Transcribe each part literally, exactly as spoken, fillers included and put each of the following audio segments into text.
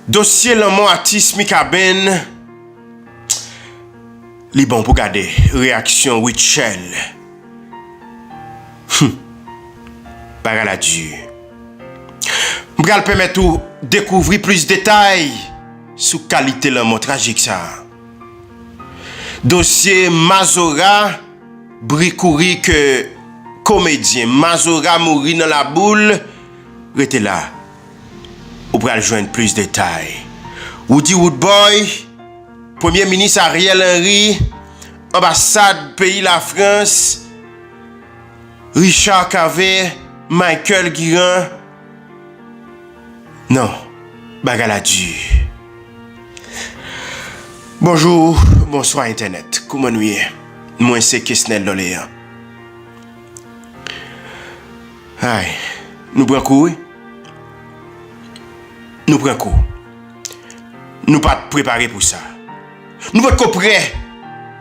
Dosye lanmò atis Mikaben, li bon pou gade reyaksyon Rutshelle. Hum. Bagay la di. M pral pèmèt ou dekouvri plis detay sou kalite lanmò trajik sa a. Dosye Mazora, bri kouri ke komedyen Mazora mouri nan laboul, rete la. Ou pral jwenn plis detay. Woody Woodboy, Premye Minis Ariel Henry, anbasad peyi Lafrans, Richard Cavé, Michael Guiran. Non, bagay la di. Bonjou, bonswa entènèt. Kouman nou ye? Mwen se Kesnel Doléan. Ay, nou pran kou, wi. Nou pran kou. Nou pa t prepare pou sa. Nou potko prè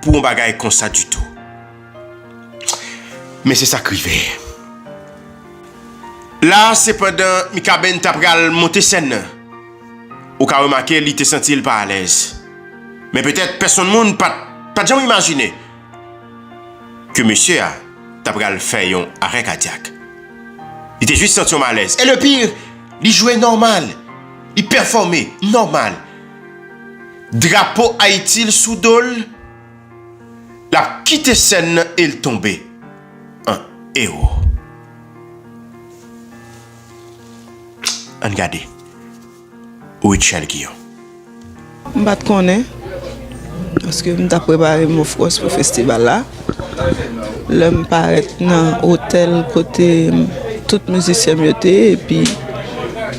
pou yon bagay konsa ditou. Men se sa k rive. La, se pandan Mikaben ta pral monte sèn nan, ou ka remake li te santi l pa alèz. Men petèt pèsonn moun pa t, pa t janm imajine ke mesye a ta pral fè yon arè kadyak. Li te jis santi yon malèz. E le pire, li jwe nòmal. Li pèfòme nòmal. Drapo Ayiti l sou do l, l ap kite sèn nan e l tonbe an ewo. Ann gade. Rutshelle Guillon. M pa t konnen, paske m t ap prepare m, of course, pou festival la. Lè m parèt nan otèl kote tout mizisyen m yo te ye, epi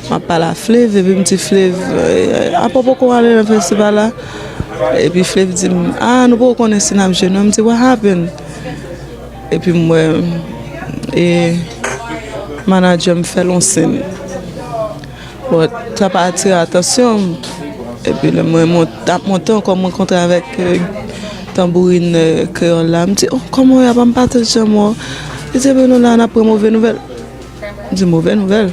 m ap pale a Flave, epi m di, "Flave, eh, apre poko ale nan festival la?" Epi Flave di m, "Ah, nou poko konnen si n ap jwe non." M di, "What happened?" Epi m wè, e, manadjè m fè l yon siy. Bon, sa pa atire atansyon m. Epi lè mwen mont, ap monte ankò, m rankontre avèk, e, tanbourin, e, kreyòl la. M di, "Oh, kòman w ye, apa m pa t janm wè w?" Li di, "Ebyen, nou la, n ap pran move nouvèl." M di, "Move nouvèl?"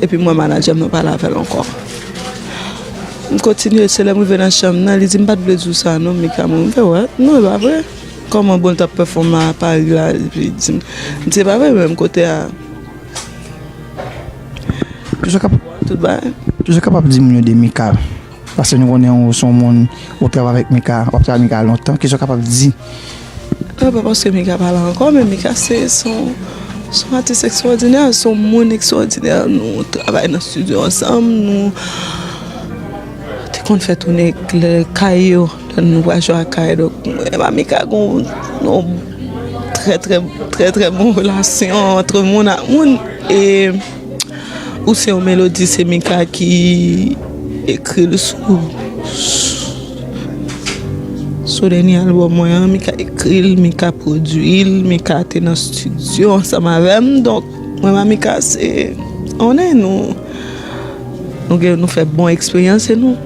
Epi m wè manadjè m nan pale avè l ankò. M kontinye, se lè m rive nan chanm nan, li di, "M pa t vle di w sa non, Mika." Mwen, m fè, "What? Non, e pa vre. Kòman bon l t ap pèfòme a Pari la?" Epi li di m, m di, "E pa vre, menm kote a." Tout bagay. Toujou kapab di moun yo de Mika. Paske nou konnen ou se yon moun, ou travay avèk Mika, w ap travay Mika lontan, kisa w kapab di? Non, pa paske Mika pa la ankò, men Mika se, se yon, se yon atis ekstwòdinè, se yon moun ekstwòdinè. Nou travay nan estidyo ansanm, nou te konn fè tounen lè kay yo, lè nou pral jwe ak kay. Donk, mwen ak Mika gen yon trè, trè, trè, trè bon relasyon ant moun ak moun. E Ou se yon melodi, se Mika ki ekri l sou, sou dènye albòm mwen an. Mika ekri l, Mika pwodui l, Mika te nan estidyo ansanm avè m. Donk, mwen ak Mika se, on est, nou, nou gen, nou fè bon eksperyans e nou,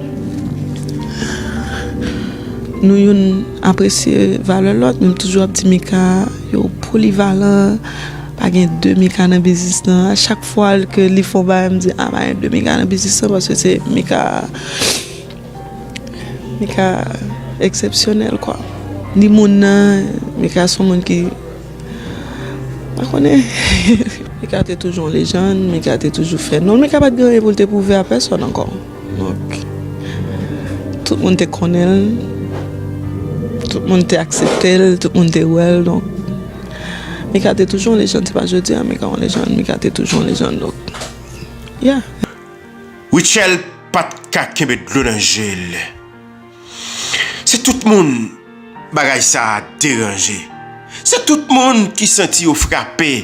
nou youn apresye valè lòt. Men m toujou ap di Mika, yo polivalan. Pa gen de Mika nan biznis lan. A chak fwa ke li fè yon bagay, m di, "A, pa gen de Mika nan biznis lan," paske se Mika, Mika eksepsyonèl, kwa. Ni moun nan, Mika se yon moun ki, pa konnen. Mika te toujou yon lejann, Mika te toujou fè non l. Mika pa t gen anyen pou l te pwouve a pèsòn ankò. Donk, tout moun te konnen l, tout moun te aksepte l, tout moun te wè l, donk, Mika te toujou yon lejann, se pa jodi a Mika yon lejann, Mika te toujou yon lejann, donk, yeah. Rutshelle pa t ka kenbe dlo nan je l. Se tout moun bagay sa a deranje. Se tout moun ki santi yo frape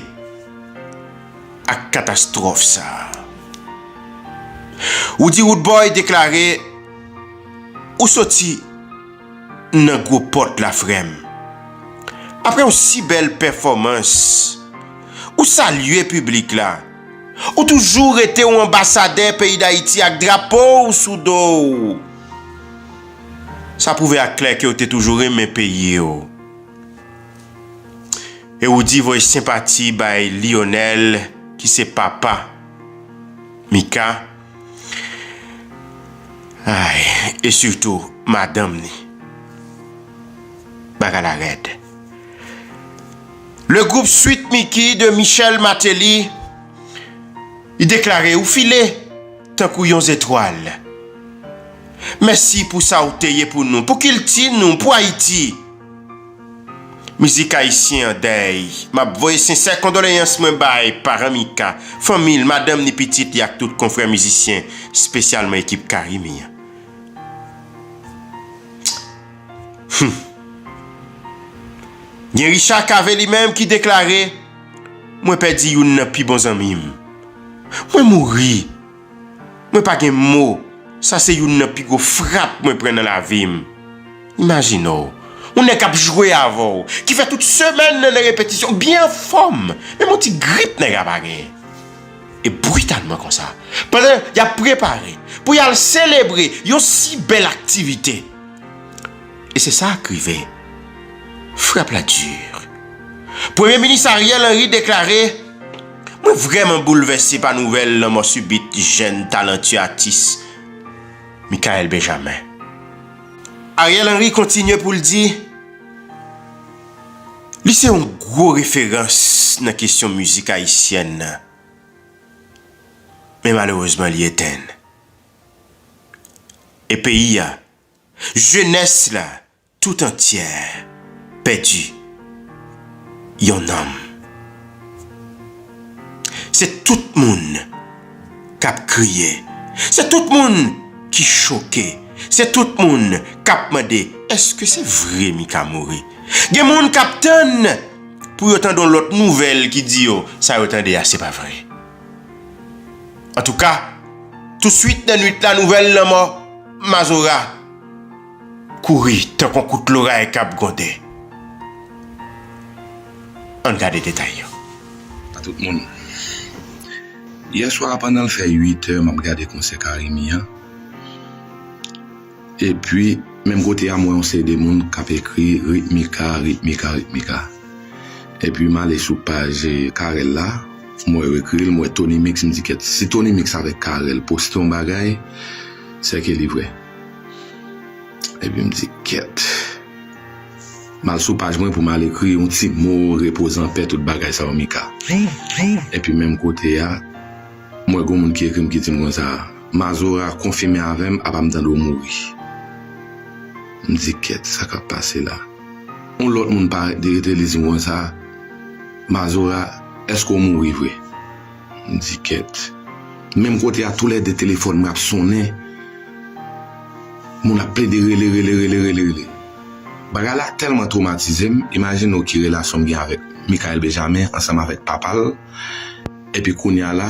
ak katastwòf sa a. Woody Woodboy deklare, "Ou soti nan gwo pòt la, frè m. Apre yon si bèl pèfòmans, ou salye piblik la. Ou toujou rete yon anbasadè peyi Dayiti ak drapo w sou do w. Sa pwouve aklè ke w te toujou renmen peyi w." E Woody voye senpati bay Lionel, ki se papa Mika, Ay, e sitou madanm ni. Bagay la rèd. Le groupe Sweet Micky de Michel Martelly, li deklare, ou file tankou yon zetwal. Mèsi pou sa ou te ye pou nou, pou kilti nou, pou Ayiti. Mizik ayisyen an dèy. M ap voye sensè kondoleyans mwen bay paran Mika, fanmi l, madanm ni pitit li ak tout konfrè mizisyen, espesyalman ekip Carimi an. Hmm. Gen Richard Cavé li menm ki deklare, mwen pèdi youn nan pi bon zanmi m. Mwen mouri. Mwen pa gen mo. Sa se youn nan pi gwo frap mwen pran nan lavi m. Imajine w, yon nèg k ap jwe avè w, ki fè tout semèn nan nan repetisyon, byen anfòm, menm yon ti grip nèg la pa genyen. E britalman konsa, pandan y ap prepare pou y al selebre yon si bèl aktivite, e se sa k rive. Frap la di. Premye minis Ariel Henry deklare, mwen vrèman boulvèse pa nouvèl lanmò sibit jèn talantye atis Michaël Benjamin. Ariel Henry kontinye pou l di, li se yon gwo referans nan kesyon mizik ayisyèn nan. Men malerezman, li etenn. E peyi a, jenès la, tout antyè pèdi yon nonm. Se tout moun k ap kriye. Se tout moun ki choke. Se tout moun k ap mande, èske se vre Mika mouri? Gen moun k ap tann pou yo tande yon lòt nouvèl ki di yo sa yo tande a se pa vre. Antouka, touswit nan nwit la, nouvèl lanmò Mazora kouri tankou kout loray k ap gwonde. Ann gade detay yo. A tout moun. Yè swa, pandan l fè uit è, m ap gade konsè Carimi an. Epi, menm kote a, m wè yon seri de moun k ap ekri Ritmika, Ritmika, Ritmika. Epi, m ale sou paj, eh, Carel la, m wè yo ekri l, m wè Tony Mix, m di, kèt, si Tony Mix avèk Carel poste yon bagay, sèke li vrè. Epi, m di, kèt. M al sou paj mwen pou m al ekri yon ti mo, repoze anpè, tout bagay sa yo, Mika. Epi, menm kote a, m wè gon moun ki ekri m, ki di m konsa, Mazora konfime avè m, apa m tande w mouri. M di, kèt, sa k ap pase la? Yon lòt moun parèt de rete, li di m konsa, Mazora, èske w mouri vre? M di, kèt. Menm kote a, toulède telefòn mwen ap sonnen. Moun ap plede rele, rele, rele, rele, rele. Bagay la tèlman twomatize m, imajine w ki relasyon m gen avèk Michaël Benjamin ansanm avèk papa l. Epi kounye a la,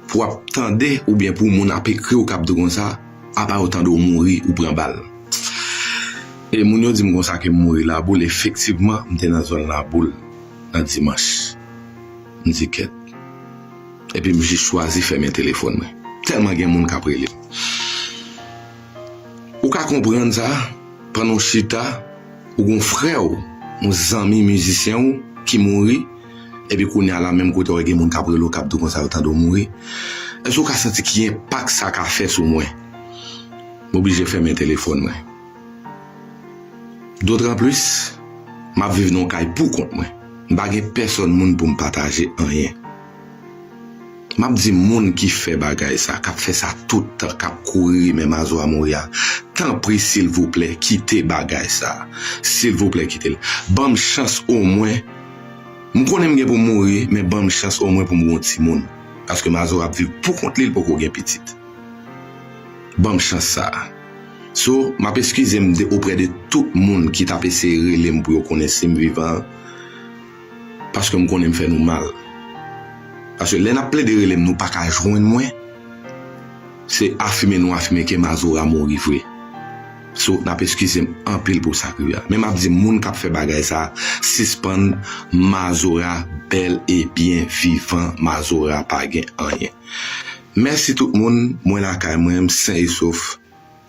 pou w ap tande oubyen pou moun ap ekri w k ap di w konsa, apa yo tande w mouri, ou pran bal. E moun yo di m konsa ke m mouri Laboul, efektivman, m te nan zòn Laboul nan dimanch. M di kèt. Epi m jis chwazi fèmen telefòn mwen. Tèlman gen moun k ap rele m. Ou ka konprann sa, pandan w chita, ou gon frè w, yon zanmi mizisyen w ki mouri, epi kounye a la menm kote w gen moun k ap rele w, k ap di w konsa yo tande w mouri. Èske w ka santi ki enpak sa ka fè sou mwen? M oblije fèmen telefòn mwen. Dotranplis, m ap viv nan yon kay pou kont mwen. M pa gen pèsòn moun pou m pataje anyen. M ap di moun ki fè bagay sa, k ap fè sa tout tan, k ap kouri rimè Mazora mouri a, tanpri, silvouplè, kite bagay sa. Silvouplè, kite l. Ban m chans omwen. M konnen m gen pou m mouri, men ban m chans omwen pou m gen yon timoun. Paske Mazora ap viv pou kont li, li poko gen pitit. Ban m chans sa a. So, m ap eskize m de, oprè de tout moun ki t ap eseye rele m pou yo konnen si m vivan, paske m konnen m fè nou mal. Paske lè n ap plede rele m, nou pa ka jwenn mwen, se afime nou afime ke Mazora mouri vre. So, n ap eskize m anpil pou sa k rive a. Men m ap di moun k ap fè bagay sa a, sispann, Mazora bèl e byen vivan, Mazora pa gen anyen. Mèsi tout moun, mwen lakay mwen, m sen e sof.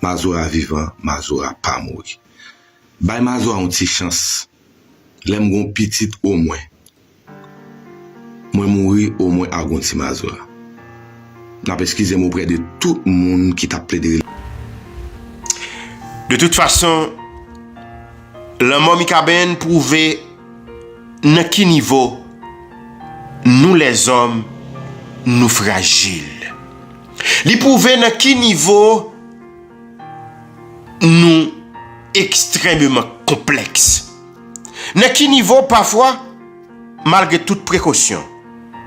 Mazora vivan, Mazora pa mouri. Bay Mazora yon ti chans. Lè m gon pitit omwen, mwen mouri omwen a gon ti Mazora. N ap eskize m oprè de tout moun ki t ap plede rele. De tout fason, lanmò Mikaben pwouve nan ki nivo nou lèzòm nou frajil. Li pwouve nan ki nivo nou ekstrèmeman konplèks. Nan ki nivo pafwa, malgre tout prekosyon,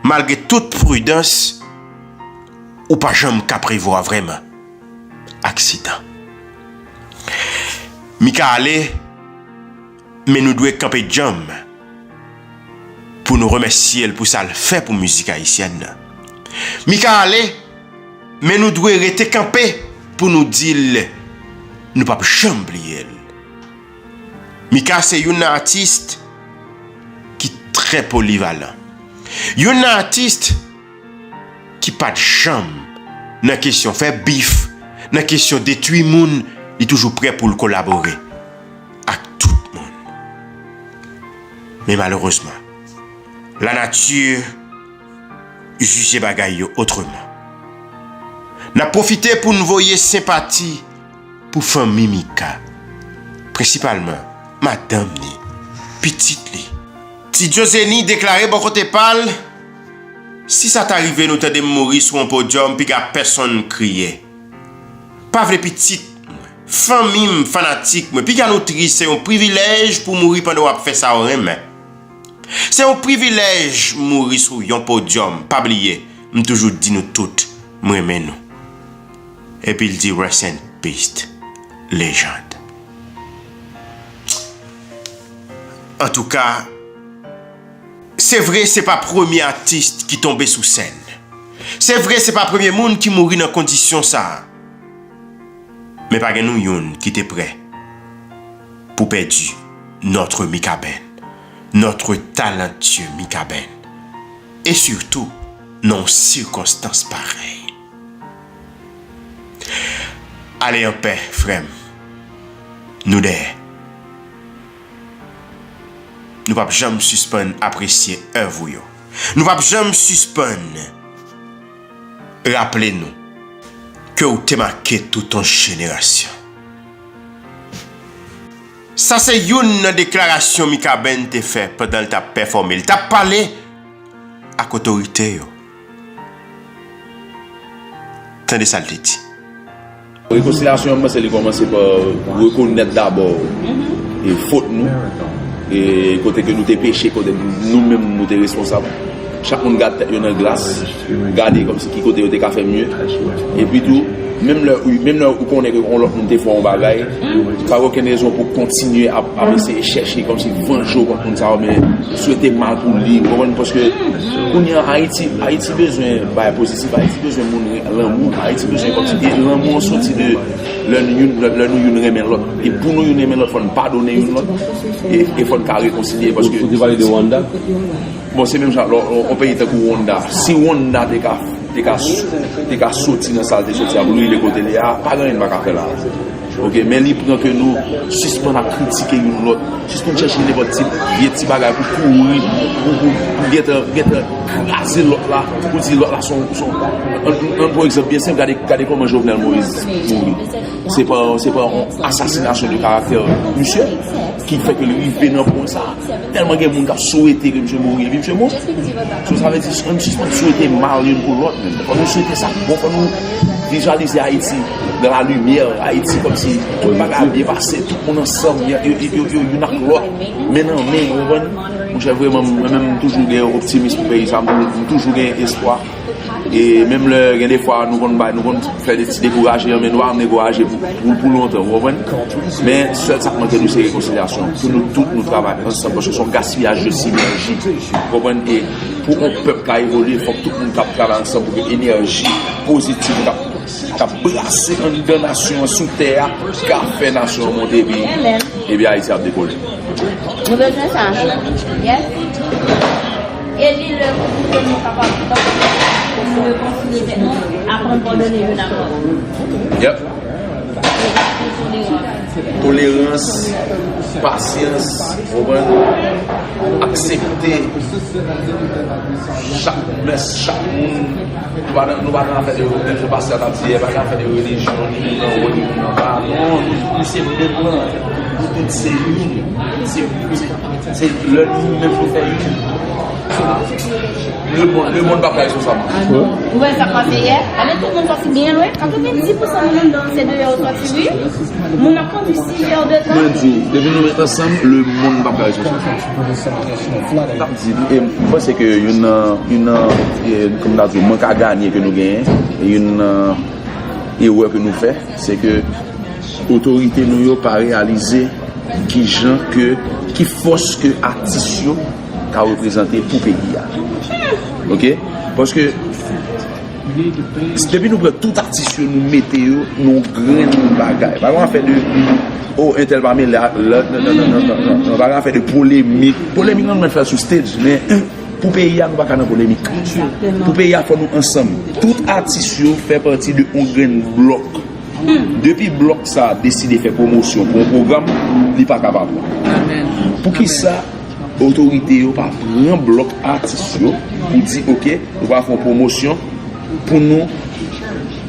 malgre tout pridans, ou pa janm ka prevwa vrèman aksidan. Mika ale, men nou dwe kanpe djanm pou nou remèsye l pou sa l fè pou mizik ayisyèn nan. Mika ale, men nou dwe rete kanpe pou nou di l nou p ap janm bliye l. Mika se youn nan atis ki trè polivalan. Youn nan atis ki pa t janm nan kesyon fè bif, nan kesyon detwi moun, li toujou prè pou l kolabore ak tout moun. Men malerezman, lanati jije bagay yo otreman. N ap pwofite pou n voye senpati pou fanmi Mika, prensipalman madanm li, pitit li. Ti Djozeni deklare bò kote pa l, si sa ta rive nou tande m mouri sou yon podyòm, piga pèsonn kriye. Pa vle pitit mwen, fanmi m, fanatik mwen, piga nou tris, se yon privilèj pou mouri pandan w ap fè sa w renmen. Se yon privilèj mouri sou yon podyòm. Pa bliye, m toujou di nou tout, m renmen nou. Epi l di, "Rest in peace, legend." Antouka, se vre, se pa premye atis ki tonbe sou sèn. Se vre, se pa premye moun ki mouri nan kondisyon sa a. Men pa gen nou youn ki te prè pou pèdi notre Mikaben, notre talentueux Mikaben, e sitou nan yon sikonstans parèy. Ale anpè, frè m. Nou dèyè. Nou p ap janm sispann apresye èv ou yo. Nou p ap janm sispann raple nou ke w te make tout yon jenerasyon. Sa se youn nan deklarasyon Mikaben te fè pandan l t ap pèfòme. L t ap pale ak otorite yo. Tande sa l te di. Rekonsilyasyon an, m panse li kòmanse pa rekonèt dabò e fot nou, e kote ke nou te peche, kote nou menm nou te responsab. Chak moun gad tèt yo nan glas, gade kòmsi ki kote yo te ka fè mye. Epi tou, menm lè, menm lè ou konnen ke yon lòt moun te fè yon bagay, pa gen okenn rezon pou kontinye ap, ap eseye chèche kòmsi vanje w kont moun sa yo, men swete mal pou li, ou konprann? Paske kounye a Ayiti, Ayiti bezwen bagay pozitif, Ayiti bezwen moun re-, lanmou, Ayiti bezwen kòmsi, e lanmou an soti de lè nou youn, lè, lè nou youn renmen lòt. E pou nou youn renmen lòt, fò n padone youn lòt, e, e fò n ka rekonsilye, paske Ou te pale de Rwanda? Bon, se menm jan, lò, on, on peyi tankou Rwanda. Si Rwanda te ka, te ka, te ka soti nan sa l te soti a, pou l rive kote l ye a, pa gen anyen n pa ka fè la. Ok, men li pran ke nou sispann ap kritike youn lòt, sispann chèche nenpòt ti, vye ti bagay pou kouri, pou, pou, pou gentan, gentan kraze lòt la, pou di lòt la se yon, se yon, an, an, an pran egzanp byen senp, gade, gade kòman Jovenel Moïse mouri. Se pa, se pa yon asasinasyon de karaktè misye ki fè ke l rive nan pwen sa. Tèlman gen moun k ap swete ke misye mouri, epi misye mouri. So, sa vle di, ann sispann swete mal youn pou lòt, menm. Fò nou swete sa k bon, fò nou vizyalize Ayiti dans la lumière, Ayiti kòmsi tout bagay ap byen pase, tout moun ansanm, yo, yo, yo, yo, youn ak lòt, men nan men, ou konprann? Monchè, vrèman, mwen menm, m toujou gen optimis pou peyi sa, m toujou, m toujou gen espwa. E menm lè gen de fwa nou konn bay, nou konn fè de ti dekouraje, men nou pa janm dekouraje pou, pou, pou lontan, ou konprann? Men sèl sa k manke nou se rekonsilyasyon. Pou nou tout nou travay ansanm, paske se yon gaspiyaj de sinèji, ou konprann? E pou yon pèp ka evolye, fòk tout moun k ap travay ansanm pou ke enèji pozitiv k ap, k ap brase anndan nasyon an sou tè a, ka fè nasyon an monte, epi, epi Ayiti ap dekole. Nou bezwen sa. Yes. E li lè pou nou kapab tankou nou rekonsilye tèt nou, aprann padone youn ak lòt. Yep. Tolerans, pasyans, ou konprann? Aksepte chak mès, chak moun. Nou pa nan, nou pa nan afè de, de, de pastè a t ap di, e pa nan afè de relijyon, ni moun nan wo, ni moun nan ba. Non, nou, nou se menm lan. Nou tout se youn. Se, se, se lè nou menm nou fè youn. Le monde, le monde pa ka responsab. Ou wè sa k pase yè? Gade tout moun sòti byen lwen. Katrevenndis pousan moun anndan se deyò yo sòti, wi. Moun ap kondui sis è de tan. Mwen di, depi nou met ansanm, le monde pa ka responsab. M ap di, e m panse ke youn nan, youn nan, e, kòm n ap di, mank a ganye ke nou genyen, e youn nan erè ke nou fè, se ke otorite nou yo pa reyalize ki jan ke, ki fòs ke atis yo ka reprezante pou peyi a. Oke? Paske depi nou pran tout atis yo, nou mete yo nan yon grenn bagay. Pa yon afè de, oh, entèl pa mele a, la, non, non, non, non, non, non, non, pa yon afè de polemik. Polemik nan nou mèt fè sou stage, men pou peyi a, nou pa ka nan polemik. Pou peyi a, fò nou ansanm. Tout atis yo fè pati de yon grenn blòk. Depi blòk sa a deside fè pwomosyon pou yon pwogram, li pa ka pa bon. Poukisa otorite yo pa pran blòk atis yo pou di, oke, nou pa fè yon pwomosyon pou nou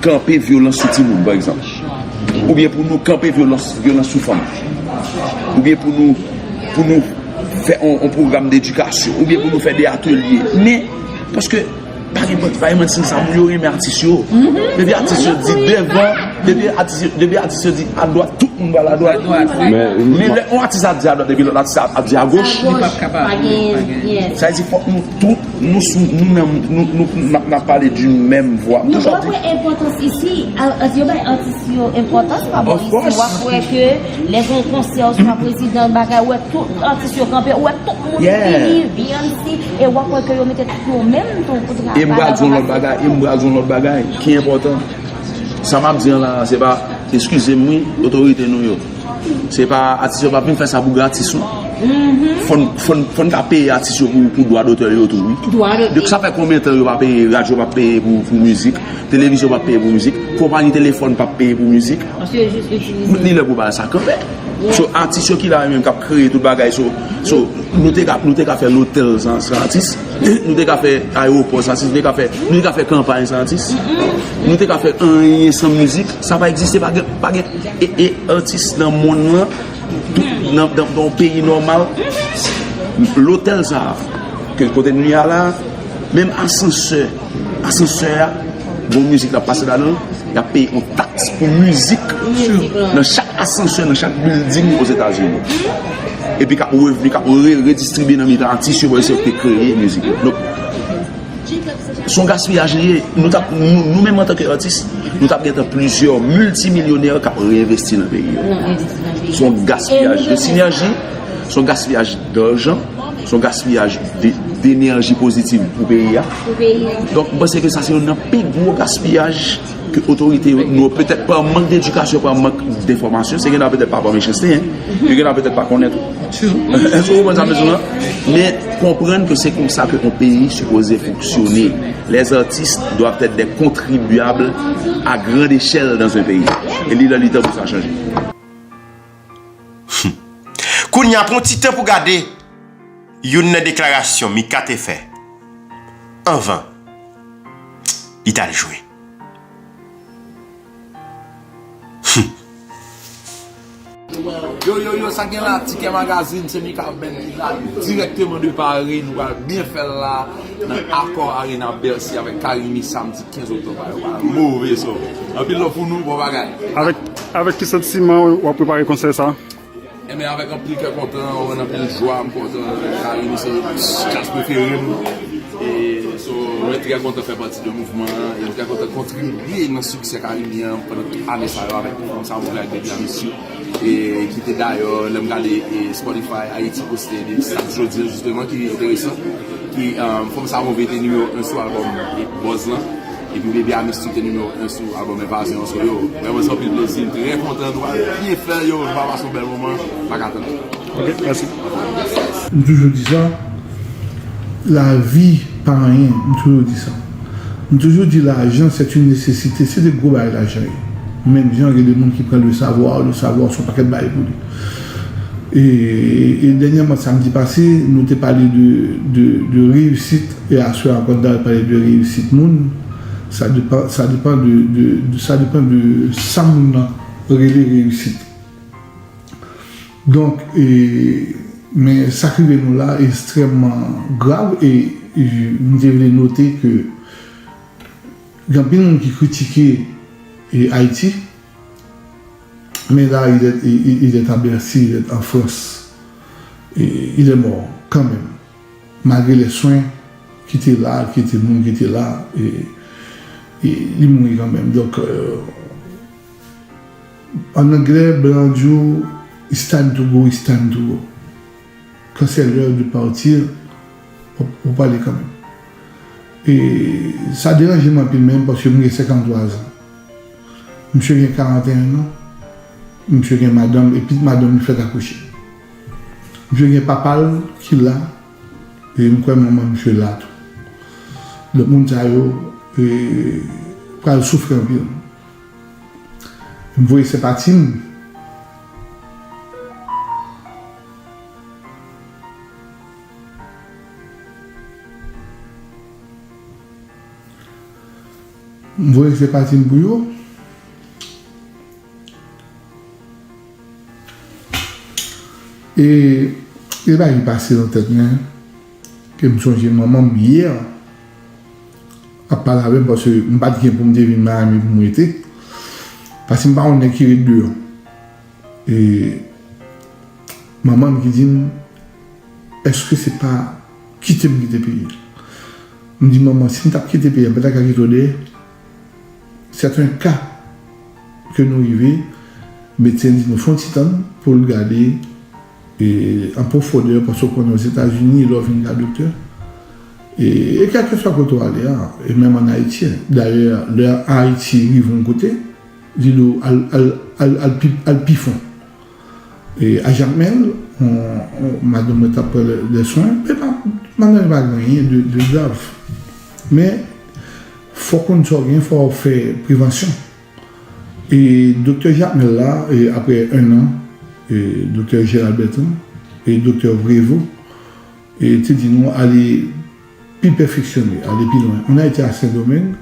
kanpe vyolans sou timoun, pa egzanp. Oubyen pou nou kanpe vyolans, vyolans sou fanm. Oubyen pou nou, pou nou fè yon, yon pwogram dedikasyon. Oubyen pou nou fè de atelye. Men, paske pa gen, pa gen manti, sa moun yo renmen atis yo. Depi atis yo di devan, depi atis yo, depi atis yo di adwat, tout moun pral adwat. Men lè yon atis ap di adwat, epi lòt atis ap, ap di agoch. Sa vle di fòk nou tout, nou sou, nou nan, nou, nou, n ap, n ap pale d'une même voix. Nou pa pran enpòtans isi, a, a, yo bay atis yo enpòtans pa bò isi. W ap wè ke lè gen yon konsè oswa prezidan bagay, w wè tout atis yo kanpe, w wè tout moun vini, V M C, e w ap wè ke yo mete tout yo menm tou pou travay. E m pral di yon lòt bagay, e m pral di yon lòt bagay ki enpòtan. Sa m ap di an la, se pa, eskize m wi, otorite nou yo. Se pa atis yo p ap vin fè sa pou gratis non. Fò n, fò n, fò n ka peye atis yo pou, pou dwa dotè yo tou wi. Donk sa fè konbyen tan yo pa peye, radyo p ap peye pou, pou mizik, televizyon p ap peye pou mizik, konpayi telefòn p ap peye pou mizik. Li lè pou bagay sa kanpe. So atis yo ki la yo menm k ap kreye tout bagay, so, so nou te ka, nou te ka fè lotèl san, san atis. Nou te ka fè ayewopò san atis, nou te ka fè, nou te ka fè kanpay san atis. Nou te ka fè anyen san mizik. Sa pa egziste, pa gen, pa gen, e, e atis nan monn lan, tout, nan, nan, nan yon peyi nòmal. Lotèl sa a, ke kote nou ye a la, menm asansè, asansè a, gon mizik l ap pase ladan l, y ap peye yon taks pou mizik nan chak asansè, nan chak bilding Ozetazini. Epi k ap revni, k ap re-, redistribye nan mitan atis yo, paske se yo ki te kreye mizik yo. Donk, se yon gaspiyaj li ye. Nou t ap, nou, nou menm antanke atis, nou t ap gentan plizyè miltimilyonè k ap reenvesti nan peyi yo. Se yon gaspiyaj de sinèji, se yon gaspiyaj dajan, se yon gaspiyaj de, denèji pozitiv pou peyi a. Donk, m panse ke sa se youn nan pi gwo gaspiyaj ke otorite yo, nou, petèt pa mank dedikasyon, pa mank denfòmasyon, se gen nan petèt pa, pa mechanste, en. Yo gen nan petèt pa konnen tou. Èske w konprann sa m di w la? Men konprann ke se konsa ke yon peyi sipoze fonksyone. Les artistes doivent être des contribuables à grande échelle dans un pays. E li lè li tan pou sa chanje. Kounye a, pran yon ti tan pou gade youn nan deklarasyon Mika te fè anvan li t al jwe. Yo, yo, yo, sa gen la, Tikè Magazine, se Mika Band ki la dirèkteman de Paris. Nou pral byen fè l la nan Accor Arena Bercy avèk Carimi samdi kenz oktòb la. Yo pral move so. Anpil love pou nou, bon bagay. Avèk, avèk ki santiman w ap prepare konsè sa? Enben, avèk anpil kè kontan, anpil jwa, m kontan. Carimi se djaz prefere m. E so, mwen trè kontan fè pati de mouvman an, e m trè kontan kontribye nan siksè Carimi an pandan tout ane sa yo avèk Fanm Sa Move ak Baby I Miss You. E ki te dayè, lè m gade, e Spotify Ayiti poste de stat jodi an, jisteman, ki enteresan, ki, um, Fanm Sa Move te nimewo en sou albòm, e, Buzz lan, epi Baby I Miss You te nimewo en sou albòm Envazyon an. So, yo, vrèman se anpil plezi, m trè kontan, nou pral byen fè l, yo, nou pral pase yon bèl moman, m pa ka tann. Ok, mèsi. M toujou di sa, lavi pa anyen, m toujou di sa. M toujou di lajan c'est une nécessité, se de gwo bagay lajan ye. Menm jan gen de moun ki pran le savoir, le savoir se yon pakèt bagay pou li. E, e dènyèman, samdi pase, nou te pale de, de, de reyisit, e aswè ankò, n pral pale de reyisit moun. Sa depan, sa depan de, de, de, sa depan de sa moun nan rele reyisit. Donk, e, men sa k rive nou la ekstrèmman grav, e, e m te vle note ke gen anpil moun ki kritike, e, Ayiti, men la, il est, il, il est à Bercy, il est en France. E, il est mort quand même. Malgre les soins ki te la, ki te moun ki te la, e, e li mouri kanmenm. Donk, euh, an anglè, blan an di w, "It's time to go, it's time to go." Quand c'est l'heure de partir, ou, ou pale kanmenm. E sa deranje m anpil menm, paske mwen gen senkanntwa zan. Misye gen karanteyen an. Misye gen madanm, epi madanm li fèk akouche. Misye gen papa l ki la, e m kwè manman misye la tou. Donk, moun sa yo, e, pral soufri anpil. M voye senpati m. M voye senpati m pou yo. E, e bagay ki pase nan tèt mwen, ke m sonje manman m yè, ap pale avè m, paske m pa t gen pou m te vin Miami pou m rete, paske m pa yon nèg ki ret deyò. E manman m ki di m, "Èske se pa kite m kite peyi a?" M di, "Manman, si m t ap kite peyi a, m pa ta ka kite w dèyè." C'est un cas ke nou rive, medsen di nou fè yon ti tann pou l gade, e, an pwofondè, paske w konnen Ozetazini, lè w vin gade doktè, e, e kèlkeswa kote w ale a, e menm ann Ayiti, dayè, lè Ayiti rive yon kote, li di w al, al, al, al pi, al pi fon. E a Jakmèl, on, on, madanm mwen t ap pran de, de swen, men pa, madanm pa gen anyen de, de grav. Men, fò w konn sa w gen, fò w fè prevansyon. E doktè Jakmèl la, e apre en an, e doktè Gérald Bertrand, e doktè Prévost, e te di nou ale pi pèfeksyone, ale pi lwen. On a été à Saint-Domingue,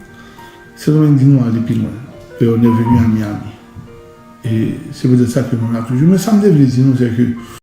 Saint-Domingue di nou ale pi lwen. E on est venu à Miami. E se poutèt sa ke nou la toujou. Men sa m te vle di nou, se ke